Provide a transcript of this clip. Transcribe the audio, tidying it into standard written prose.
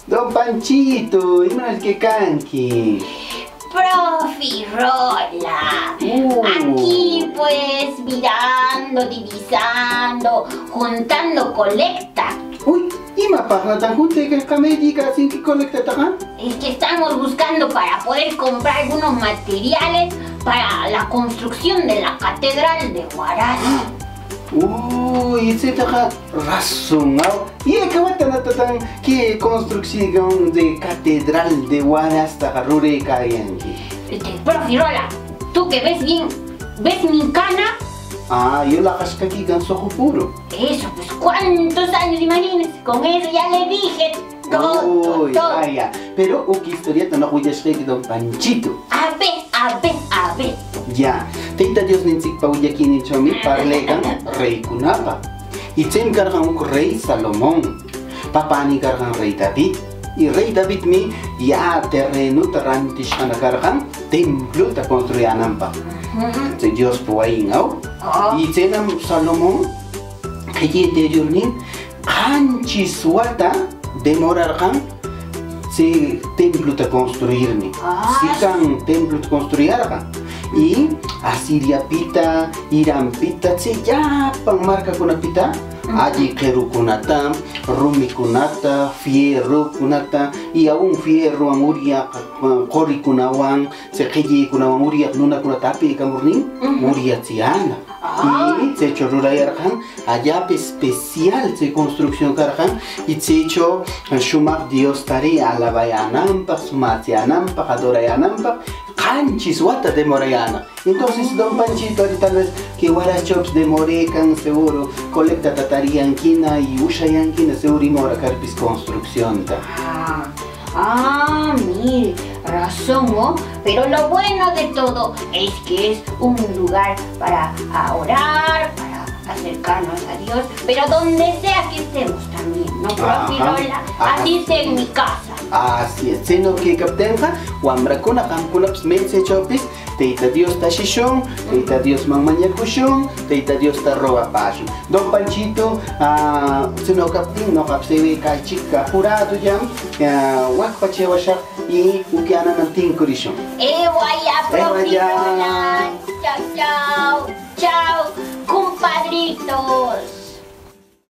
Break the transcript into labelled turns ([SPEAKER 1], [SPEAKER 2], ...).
[SPEAKER 1] Don Panchito, imanal que kanki.
[SPEAKER 2] Profi Rola. Aquí pues mirando, divisando, juntando colecta.
[SPEAKER 1] Uy, imapaqnatan juntayka médica sin que colecta taqa?
[SPEAKER 2] Es que estamos buscando para poder comprar algunos materiales para la construcción de la Catedral de Huaraz.
[SPEAKER 1] Uy, tsaytaqa razón. Y tan que construcción de Catedral de Huaraz taqa ruraykayanki.
[SPEAKER 2] Profi Rola, tú que ves bien, ¿ves mi cana?
[SPEAKER 1] Ah, yo la aquí con ojo puro.
[SPEAKER 2] Eso, pues cuántos años, imagínense, con eso ya le dije todo.
[SPEAKER 1] Uy,
[SPEAKER 2] todo.
[SPEAKER 1] Ah, ya. Pero, qué historia tan no don Panchito.
[SPEAKER 2] A ver, a ver, a ver.
[SPEAKER 1] Ya, Tayta Diosninchikpa willakuyninchawmi parlaykan reykunapa. Y tsaymi karqan huk rey Salomón. Papani karqan rey David. Y rey Davidmi ya terrenuta rantishqana karqan templuta construyananpaq. Chay Diospa wayin aw. Y chaynam Salomón qillay 7 wata demorarqan chay templuta construirni. Sikan templuta construyarqan. Y Asiriapita, Iranpita, chay llapan markakunapita alli qirukunata, rumikunata, fierrokunata, y aún fierrowan uryaq qurikunawan, chay qillaykunawan uryaq nunakunata apiykamurnin uryachiyana. Y chaychaw rurayarqan allapa especial chay construcción karqan y chaychaw shumaq Diostari alabayananpaq, sumachiyananpaq, adorayananpaq 7 wata demorayana. Entonces don Panchito tal vez que Huarazchawpis demorekan seguro colecta tatariyankina y ushayankina seguro imahora karpis construccionta.
[SPEAKER 2] Ah, mire, razón, ¿no? Pero lo bueno de todo es que es un lugar para orar, para acercarnos a Dios, pero donde sea que estemos también, ¿no, profi Rola? Así sea en mi casa.
[SPEAKER 1] Así es, sino que kaptenqa wamrakuna qamkunapis maychaychawpis Tayta Diosta ashishun, Tayta Diosman mañakushun, Tayta Diosta rogapashun. Don Panchito, sino kaptin nuqapis kaychika apurado llam, wakpa chaywashaq y ukyanaman tinkurishun.
[SPEAKER 2] Ewaya, profi Rola. Chao, chao, chao, compadritos.